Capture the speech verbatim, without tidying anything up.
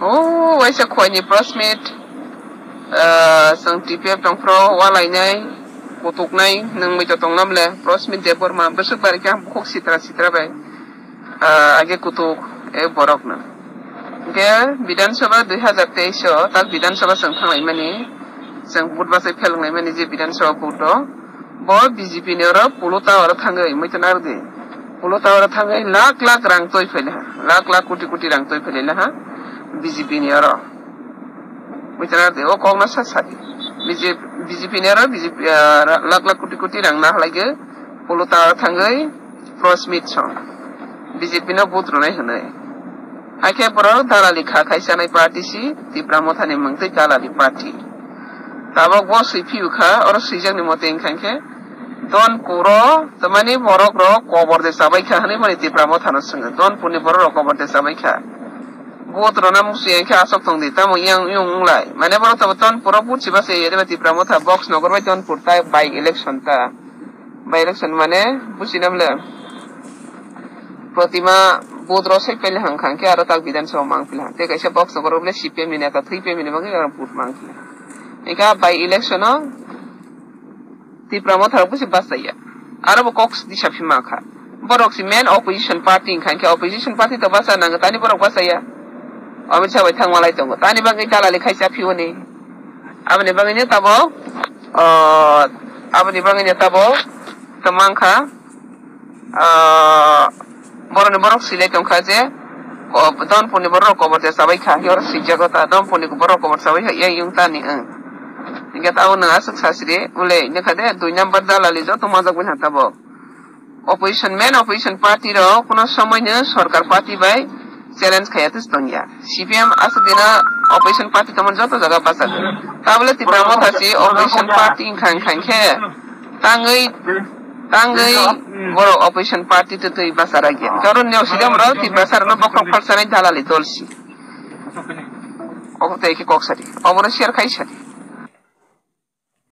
O waisa khoini press meet, ah, chwng T P F tongphro walainai, kutuknai, nwngbai to tongnam le, press meet Debbarma, bwswk barikhe ang bukhuk sitra sitra bai, ah, age kutuk, e borokno. Hwnkhe Bidhan Sabha dui hazar teis o, tak Bidhan Sabha chwng thanglaimani, chwng vote bachai phelwnglaimani je Bidhan Sabha vote o, bo B J P ni oro Polo Tower o thangwi, muitu narwdi. Polo Tower o thangwi lakh lakh rang twi phaila ha, lakh lakh koti koti rang twi phaila ha B J P ni oro. Muitu narwdi, o kokno sa sadi. B J P, B J P ni oro B J P, ah, lakh lakh koti koti rang na halaigo Polo Tower o thangwi press meet song. B J P no vote rwnai hwnwi. Hakhe borok dalali kha khai chanai party si Tipra Motha ni mwng twi dalali party. Tabok bo swi phiu kha, oro swijak ni mote wngkha khe, Donpuro tamani borok rok kobor de chabai kha hwnwi mani Tipra Motha no swngo. Donpur ni borok rok kobor de chabai kha. Vote rwna muchung ya khe aswk tong di, tamo yang yung wng lai. Mane borok tamo Donpuro vote si bachai ya, Tipra Motha box nogor bai Donpur ta by election ta. By election mane buchi nam le. Protima vote rw sai pele hang khang khe aro tak Bidhan Sabha mang pila. Te kaisa box nokor bole C P M ni neta thui pemi ni bagwi aro vote mang pila. Eka by election o Tipra Motha rok busi bachaya. Aro bo kok disa phima kha. Borok si main opposition party hang khe opposition party to bacha nang tani borok bachaya. Amit Shah bai thang malai tongo. Tani bagwi dalali khai cha phiyo ni. Aboni bagwi ni tabo, ah, aboni bagwi ni tabo tamang kha. Ah, borok ni borok silai tongkha je, ko-, Donpur ni borok kobor je chabai kha, yoro sijak ta, Donpur ni borok kobor chabai kha, yang yung ta ni, ang. Hingke ta nwng aswk sasiri, ule, hingke de, dui number dalali joto majak bai ha tabok. Opposition, main opposition party rok, kuno somoi no sorkar party bai challenge khaya tis tongya. C P M aswk dina opposition party tongmani joto jaga bachak. Tabole Tipra Motha si opposition party wngkha, wngkha khe tangwi, tangwi borok opposition party twi twi bachar agya. Karon neo sidam rok Tipra sarno bokhok phalsanai dalali dol si. Obo tei khe kok sadi. Obono share khai sadi.